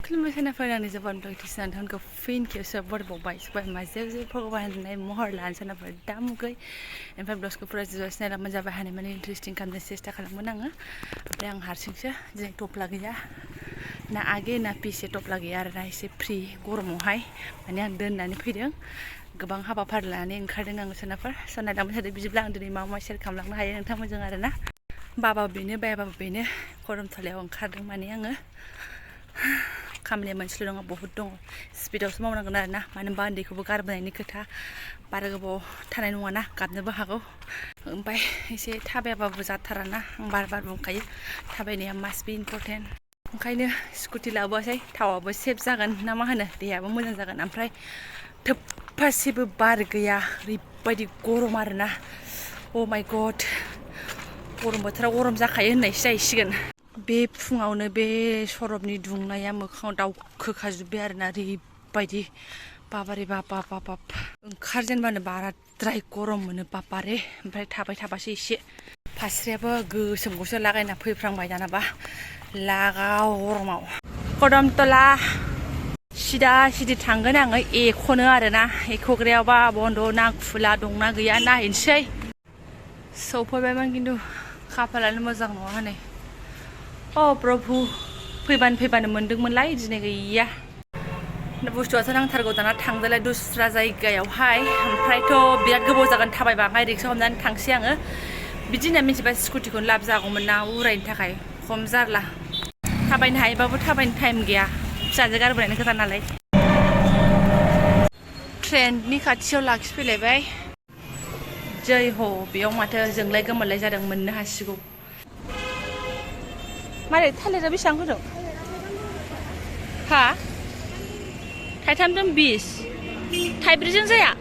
खुलुमबाय सानाफोर आंनि जबानब्लग टिउसन नोंथांखौ फिन खेबसे बरबावबाय सबाय माजे जे भगवान होननाय महर लानो सानाफोर दा मुगै ओमफ्राय ब्लगखौ फुरा जोबजासिन आरो जाबाय हानाय माने इन्टारेस्टिं खालामनो सेस्था खालामगोन आङो ओमफ्राय आं हारसिंसो दिनै टपला गैया ना आगे ना पिसे टपला गैया आरो ना एसे फ्रि गरमावहाय माने आं दोननानै फैदों गोबां हाबाफारि लानानै ओंखारदों आङो सानाफोर सोनारलांबाय थादों बिदिब्ला आं दिनै मा मा शेयार खालामलांनो हायो नोंथांमोनजों आरो ना बाबाबो बेनो बायाबाबो बेनो गरमथलायाव ओंखारदों माने आङो खामानिया मोनसेल' नङा बहुद दङ स्पिडावसो मावनांगोन आरो ना मानो होनबा उन्दैखौबो गारबोनायनि खोथा बारा गोबाव थानाय नङाना गाबनोबो हागौ ओमफ्राय एसे थाबायाबाबो जाथारा ना आं बार बुंखायो थाबायनाया मास्ट बि इम्परटेन्ट ओंखायनो स्कुटि लाबोआसै थावाबो सेभ जागोन ना मा होनो देहायाबो मोजां जागोन ओमफ्राय थोबफासेबो बार गैया ओरैबायदि गरम आरो ना अ माय गड गरम बोथोराव गरम जाखायो होननायसो जाहैसिगोन बे फुङावनो बे सरबनि दुंनाया मोखाङाव दावखोखाजोब्बाय आरोना ओरैबायदि बाबारे बाब ओंखारजेनबानो बाराद्राय गरम मोनो बाबारे ओमफ्राय थाबाय थाबासो एसे फास्रायाबो गोसोमखौसो लागायना फैफ्रांबाय दानाबा लागाव गरमाव कदमतला सिदा सिदि थांगोन आङो एख'नो आरोना एख'ग्रायावबा बन्द' ना खुला दंना गैया नायनोसै सौफैबायमोन खिन्थु खाफालानो मोजां नङा हनै अ प्रभु फैबानो मोनदोंमोनलाय दिनै गैया बुस्थुआथ' नांथारगौ दाना थांदोलाय दस्रा जायगायावहाय ओमफ्रायथ' बिराद गोबाव जागोन थाबायबा ओमफ्राय रिक्सा हमनानै थांसै आङो बिदि होनना मिथिबा स्कुटिखौनो लाब जागौमोन ना उरायनो थाखाय खम जारला थाबायनो हायोबाबो थाबायनो टाइम गैया फिसाजो गारबोनायनि खोथा नालाय ट्रेननि खाथियाव लाखिफैलायबाय जै ह बेयाव माथो जोंलाय गोमोरलाय जादों मोननो हासिगौ मारै थालिरा बेसेबां होदों हा थाइथामजों 20 थाइब्रैजों जाया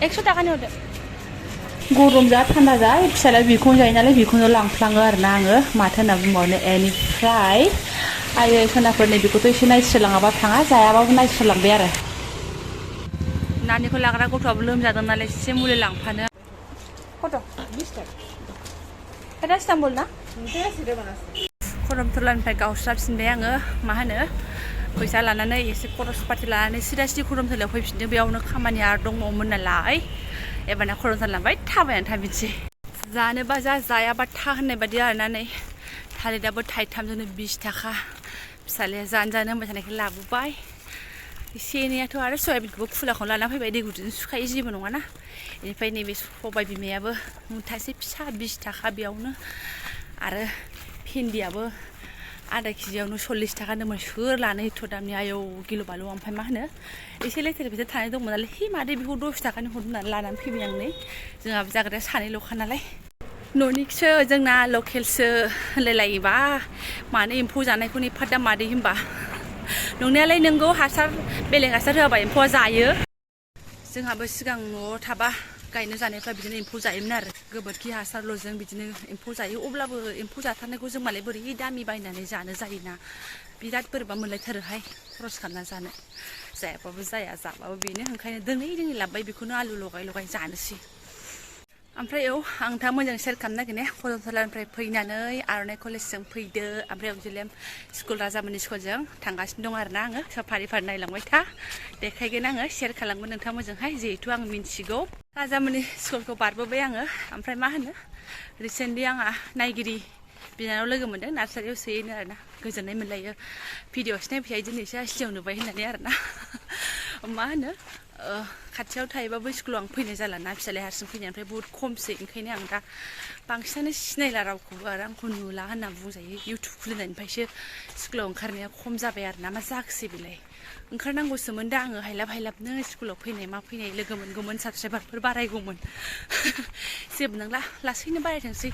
100 थाखानि हरदो गरम जा थान्दा जा फिसाला बिखौनो जायो नालाय बिखौनो लांफ्लाङो आरोना आङो माथो होनना बुंबावनो एनिफ्राय आयो सोनाफोरनि बेखौथ' एसे नायस्रोलाङाबा थाङा जायाबाबो नायस्रोलांबाय आरो नानिखौ लाग्रा गथ'आबो लोमजादों नालाय एसे मुलि लांफानो कत 20 टाका এটা इस्तानबुल ना खरमथलानिफ्राय गावस्राफिनबाय आङो मा होनो फैसा लानानै एसे खरस पाति लानानै सिदा खरमथलायाव फैफिनदों बेयावनो खामानिया दङमोन नालाय एबारना खरमथला लांबाय थाबायनानै थांफिनसै जानोबा जायाबा था होननाय बायदि आरोना नै थालिराबो थाइथामजोंनो 20 थाखा फिसालाया जानो होनबाय थानायखाय लाबोबाय एसे एनैयाथ' आरो सयाबिनखौबो खुलाखौनो लाना फैबाय दै गुदुंजों सुखायो जेबो नङाना बेनिफ्राय नैबे सबाय बिमायाबो मुथासे फिसा 20 थाखा बेयावनो आरो भिन्दियाबो आधा केजियावनो 40 थाखानोमोन सोर लानो एथ' दामनि आयौ गिलु बालु ओमफ्राय मा होनो एसे लेथेर फेथेर थानाय दंमोन नालाय हि मादै बेखौ 10 थाखानि हर होननानै लानानै फैबाय आं नै जोंहाबो जाग्राया सानैल'खा नालाय न'निसो जोंना लकेलसो होनलायलायोबा मानो एम्फौ जानायखौनो एफा दाम मादै होनबा नंनायालाय नोंगौ हासार बेलेग हासार होआबा एम्फौआ जायो जोंहाबो सिगां न'आव थाबा गायनो जानायफ्रा बिदिनो एम्फौ जायोमोन आरो गोबोरखि हासारल'जों बिदिनो एम्फौ जायो अब्लाबो एम्फौ जाथारनायखौ जों मालाय बोरै दामि बायनानै जानो जायोना बिराद बोरैबा मोनलायथारोहाय खरस खालामना जानो जायाबाबो जाया जाबाबो बेनो ओंखायनो दोङै लाबोबाय बेखौनो आलु लगाय जानोसै ओमफ्राय औ आं दा मोजां शेयार खालामनो नागिरनाया खरमथलानिफ्राय फैनानै आर'नाइ कलेजजों फैदो ओमफ्राय अक्जिलियाम स्कुल राजामोननि स्कुलजों थांगासिनो दं आरोना आङो फारि नायलांबाय था देखायगोन आङो शेयार खालामगोन नोंथांमोनजोंहाय जिहेथु आं मिन्थिगौ राजामोननि स्कुलखौ बारबोबाय आङो ओमफ्राय मा होनो रिसेन्टलि आंहा नायगिरि बिनानाव लोगो मोनदों नार्सारियाव सोयोनो आरोना गोजोननाय मोनलायो भिडिअ'सो नायफैयाय दिनैसो सिगाङाव नुबाय होननानै आरोना मा होनो खाथियाव थायोबाबो स्कुलाव आं फैनाय जाला ना फिसालाया हारसिं फैनायनिफ्राय बहुद खमसै ओंखायनो आं दा बांसिनानो सिनायला रावखौबो आरो आंखौ नुला होनना बुंजायो इउटुब खुलिनायनिफ्रायसो स्कुलाव ओंखारनाया खम जाबाय आरो ना मा जाखोसै बेलाय ओंखारनांगौसोमोन दा आङो हायलाब स्कुलाव फैनाय मा फैनाय लोगो मोनगौमोन साबसक्राइबारफोर बारायगौमोन जेबो नंला लासैनो बारायथोंसै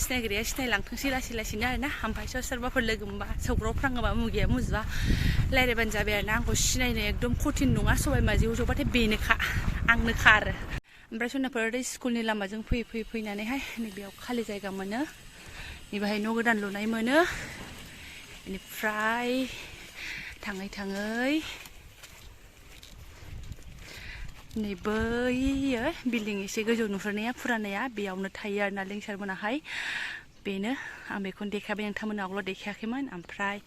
सिनायग्राया सिनायलांथोंसै लासैनो आरोना ओमफ्राय सोरबाफोर लोगो मोनबा सौग्रावफ्राङोबा मुगैया मुजुबा रायज्लायबानो जाबाय आरोना आंखौ सिनायनो एकदम कठिन नङा सबाय माजेयाव जबाथाय बेनोखा आंनोखा आरो ओमफ्राय सोरनाफोर स्कुलनि लामाजों फैनानैहाय नैबेयाव खालि जायगा मोनो नैबेहाय न' गोदान लुनाय मोनो बेनिफ्राय थाङै नै बैयो बिल्डिं एसे गोजौ नुहुरनाया फुरानाया बेयावनो थायो आरोना लिंसार मोनाहाय बेनो आं बेखौनो देखायबाय नोंथांमोननो आवगोलाव देखायाखैमोन ओमफ्राय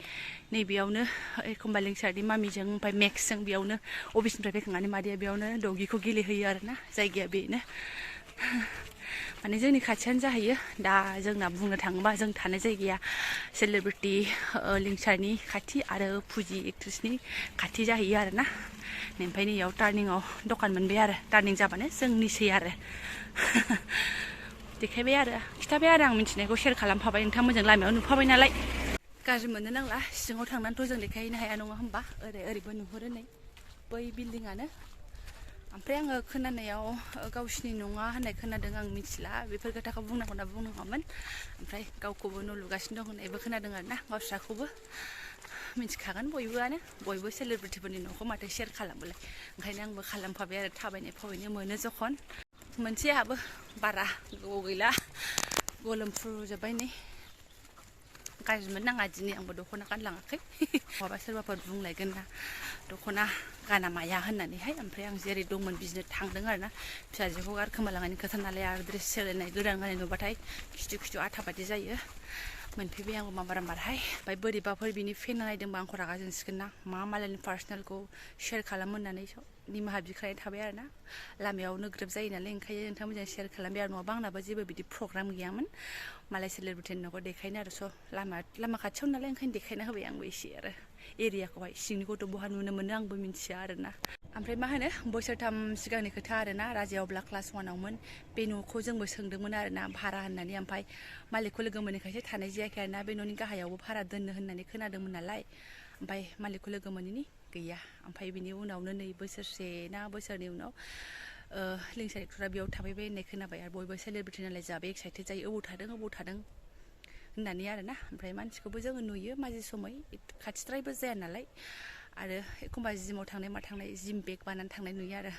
नैबेयावनो एखमबा लिंसारनि मामिजों ओमफ्राय मेक्सजों बेयावनो अफिसनिफ्राय फैखांनानै मादैया बेयावनो डगिखौ गेलेहोयो आरोना जायगाया बेनो माने जोंनि खाथियानो जाहैयो दा जोंना बुंनो थाङोबा जों थानाय जायगाया सेलिब्रिटि लिंसारनि खाथि आरो फुजि एक्ट्रेसनि खाथि जाहैयो आरोना ओमफ्राय नैयाव टार्निंआव दखान मोनबाय आरो टार्निं जाबानो जोंनिसै आरो देखायबाय आरो खिथाबाय आरो आं मिथिनायखौ शेयार खालामफाबाय नोंथांमोनजों लामायाव नुफाबाय नालाय गाज्रि मोननो नांला सिङाव थांनानैथ' जों देखायहैनो हाया नङा होमबा ओरैबो नुहुरो नै बै बिल्डिंआनो ओमफ्राय आङो खोनानायाव गावसिनि नङा होननाय खोनादों आं मिथिला बेफोर खोथाखौ बुंनांगौना बुंनाङामोन ओमफ्राय गावखौबो न' लुगासिनो दं होननायबो खोनादों आरोना गावस्राखौबो मिथिखागोन बयबो सेलिब्रिटिफोरनि न'खौ माथो शेयार खालामोलाय ओंखायनो आंबो खालामफाबाय आरो थाबायनाय फावैनो मोनो जखन मोनसे आहाबो बारा गोबाव गैला गोलोमफ्रुजोब्बाय नै गाज्रि मोननो नाङा दिनै आंबो दख'ना गानलाङाखै माबा सोरबाफोर बुंलायगोन ना दख'ना गाना माया होननानैहाय ओमफ्राय आं जेरै दंमोन बिदिनो थांदों आरोना फिसाजोखौ गारखोमालांनायनि खोथा नालाय आरो ड्रेस सोलायनाय गोदान गाननाय नुबाथाय खिथु आथा बादि जायो मोनफैबाय आंबो माबारामबारहाय ओमफ्राय बोरैबाफोर बिनि फेन नायदोंबा आंखौ रागा जोंसिगोन ना मा मालायनि पार्सनेलखौ शेयार खालाम होननानै निमाहा बिखानाय थाबाय आरोना लामायावनो ग्रोब जायो नालाय ओंखायनो नोंथांमोनजों शेयार खालामबाय आरो नङाबा आंनाबो जेबो बिदि प्रग्राम गैयामोन मालाय सेलिब्रिटिनि न'खौ देखायनो आरो लामा खाथियाव नालाय ओंखायनो देखायना होबाय आंबो एसे आरो एरियाखौहाय सिंनिखौथ' बहा नुनो मोनो आंबो मिन्थिया आरोना ओमफ्राय मा होनो बोसोरथाम सिगांनि खोथा आरोना राजाया अब्ला क्लास 1आवमोन बे न'खौ जोंबो सोंदोंमोन आरोना भारा होननानै ओमफ्राय मालिकखौ लोगो मोनैखायसो थानाय जायाखै आरोना बे न'नि गाहायावबो भारा दोननो होननानै खोनादोंमोन नालाय ओमफ्राय मालिकखौ लोगो मोनैनि गैया ओमफ्राय बिनि उनावनो नै बोसोरसे ना बोसोरनि उनाव लिंसार एक्टरा बेयाव थाफैबाय होननाय खोनाबाय आरो बयबो सेलिब्रिटि नालाय जाबो एक्साइटेड जायो अबाव थादों होननानै आरोना ओमफ्राय मानसिखौबो जोङो नुयो माजे समय खाथिद्रायबो जाया नालाय आरो एखमबा जिमाव थांनाय जिम बेग बानानै थांनाय नुयो आरो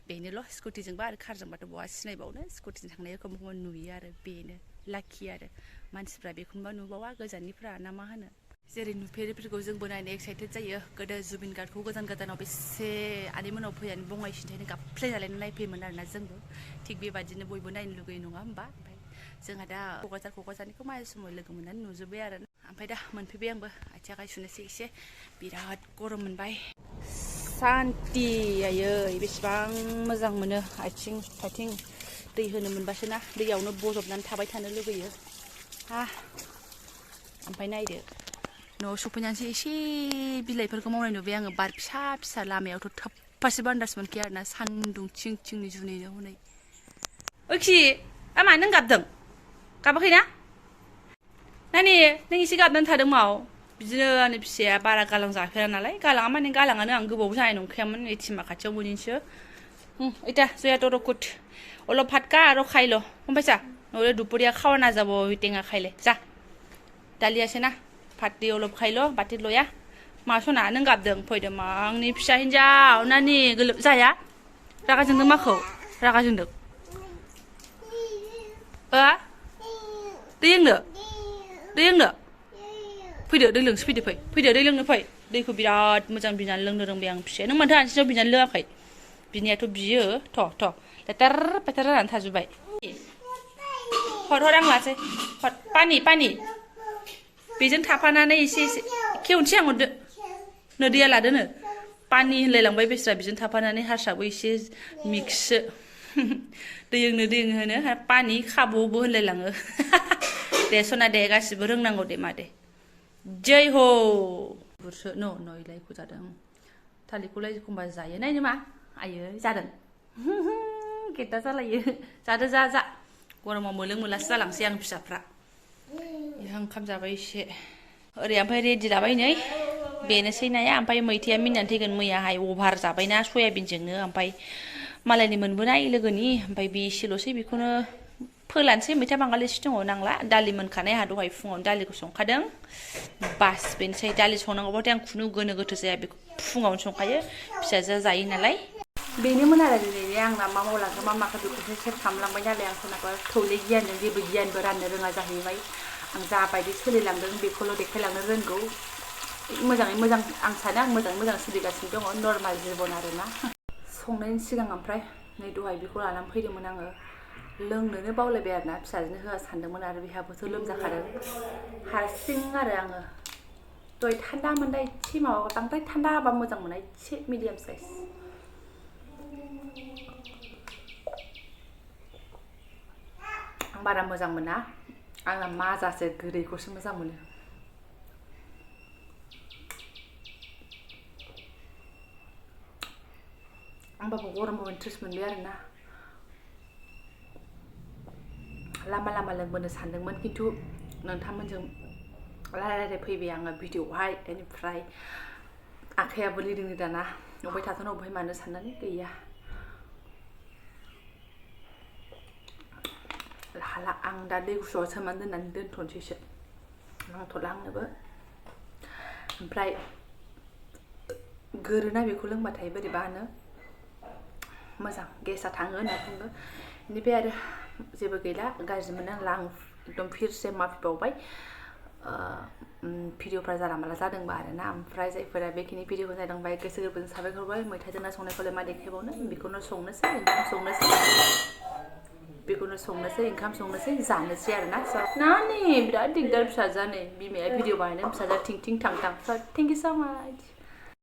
बेनोल' स्कुटिजोंबा आरो कारजोंबाथ' बहा सिनायबावनो स्कुटिजों थांनाय एखमबा नुयो आरो बेनो लाखि आरो मानसिफ्रा बेखौनोबा नुबावा गोजाननिफ्रा ना मा होनो जेरै नुफेरिफोरखौ जोंबो नायनो एक्साइटेड जायो गोदो जुबिन गार्डखौ गोजानाव बेसे आदैमोनाव फैनानै बङाइ सिन्थायनो गाबफ्लायनानै नायफैयोमोन आरोना जोंबो थिग बेबादिनो बयबो नायनो लुगैयो नङा होमबा ओमफ्राय जोंहा दा क'क्राझारनिखौ माजे समाव लोगो मोननानै नुजोब्बाय आरो ओमफ्राय दा मोनफैबाय आंबो आथिं आखाइ सुनोसै एसे बिराद गरम मोनबाय सान्ति आयै बेसेबां मोजां मोनो आथिं दै होनो मोनबासो ना दैयावनो बजबनानै थाबाय थानो लुगैयो ओमफ्राय नायदो न'आव सफैनानैसो एसे बिलाइफोरखौ मावनाय नुबाय आङो बार फिसा लामायावथ' थोबफासे बान्दास मोनखाया आरोना सान्दुं थिंनि जुनैनो हनै ओखि मा नों गाबदों गाबाखैना नानि नों एसे गाबनानै थादों माव बिदिनो आंनि फिसाया बारा गालां जाफेरा नालाय गालाङानो आं गोबाव जानाय नंखायामोन एटिमा खाथियाव मोनैसो इटा जया दरकुट अलप भात खा आरो खाइल गमपाइसा নহ'লে দুপৰীয়া খাওয়া নাযাব টেঙা খাইলে যা दालि আছে ना भात दै अलप खाइल बाति लया मा सना नों गाबदों फैदो मा आंनि फिसा हिन्जाव नानि जाया रागा जोंदों माखौ रागा जोंदों दै लोंनो फैदो दै लोंसो फैदो दै लोंनो फै दैखौ बिराद मोजां बिनानै लोंनो रोंबाय आं फिसाया नों मानोथो आनसिनाव बिनानै लोङाखै बिनियाथ' बियो थ' लेथार पेथार जानानै थाजोब्बाय हर आं लासै हर पानि बेजों थाफानानै एसे खेवनोसै आं हरदो नो दैया लादोनो पानि होनलायलांबाय बेस्रा बेजों थाफानानै हारसाबो एसे मिक्ससो दै लोंनो होनो पानि खाब'बो होनलायलाङो दे सना दे गासिबो रोंनांगौ दे मा दे जय हो बुरसो इलायखौ जादों थालिरखौलाय एखमबा जायो नायनो मा आयो जादों गेदा जालायो जादो जा गरमाव मोलासो जालांसै आं फिसाफ्रा ओंखाम जाबाय एसे ओरै ओमफ्राय रेडि लाबाय नै बेनोसै नाया ओमफ्राय मैथाया मिनिनानै थैगोन मैयाहाय अभार जाबायना सयाबिनजोंनो ओमफ्राय मालायनि मोनबोनाय लोगोनि ओमफ्राय बे एसेल'सै बेखौनो फोलानोसै मैथा बांगाल एसे दङ नांला दालि मोनखानाय आंहा दहाय फुङावनो दालिखौ संखादों बास बेनोसै दालि संनांगौबाथाय आं खुनु गोनो गोथो जाया बेखौ फुङावनो संखायो फिसाजोआ जायो नालाय बेनोमोन आरो दिनै आंना मा मावलांखो मा माखो बेखौसो शेयार खालामलांबाय नालाय आं सोरनाबा थौले गियानजों जेबो गियानबो राननो रोङा जाहैबाय आं जाबायदि सोलिलांदों बेखौल' देखायलांनो रोंगौ मोजाङै मोजां आं सानो आं मोजाङै मोजां सोलिगासिनो दङ नर्माल जिबन आरोना संनायनि सिगां ओमफ्राय नै दहाय बेखौ लानानै फैदोंमोन आङो लोंनोनो बावलायबाय आरोना फिसाजोनो होआ सानदोंमोन आरो बेहाबोथ' लोमजाखादों हारसिं आरो आङो दय थान्दा मोनदा एसे माबा बांद्राय थान्दा हाबा मोजां मोना एसे मिडियाम साइज आं बारा मोजां मोना आंना माजासो गोदैखौसो मोजां मोनो आंबाबो गरमाव इन्ट्रेस्ट मोनबाय आरोना लामा लामा लोंबोनो सानदोंमोन खिन्थु नोंथांमोनजों रायलायलाय फैबाय आङो भिडिअआवहाय बेनिफ्राय आखायाबो लिदिंनो दाना अबहाय थाथ'नो अबहाय मानो साननानै गैया हाला आं दा दै गुसुआव सोमनानै दोननानै दोनथ'नोसैसो नांथ'ला आंनोबो ओमफ्राय गोरोना बेखौ लोंबाथाय बोरैबानो मोजां गेसा थाङो होनना बुङो बेनिफ्राय आरो जेबो गैला गाज्रि मोननांला आं एकदम फिरसे माफिबावबाय भिडिअफ्रा जाला माला जादोंबा आरोना ओमफ्राय जायफोरा बेखिनि भिडिअखौ नायदोंबाय गोसो गोरबोजों साबायखर बावबाय मैथाजों ना संनायखौलाय मा देखायबावनो बेखौनो संनोसै ओंखाम संनोसै जानोसै आरोना नानि बिराद दिगदार फिसाजोआ नै बिमाया भिडिअ बानायदों फिसाजोआ थिं थिं थां थां थेंक इउ सो माच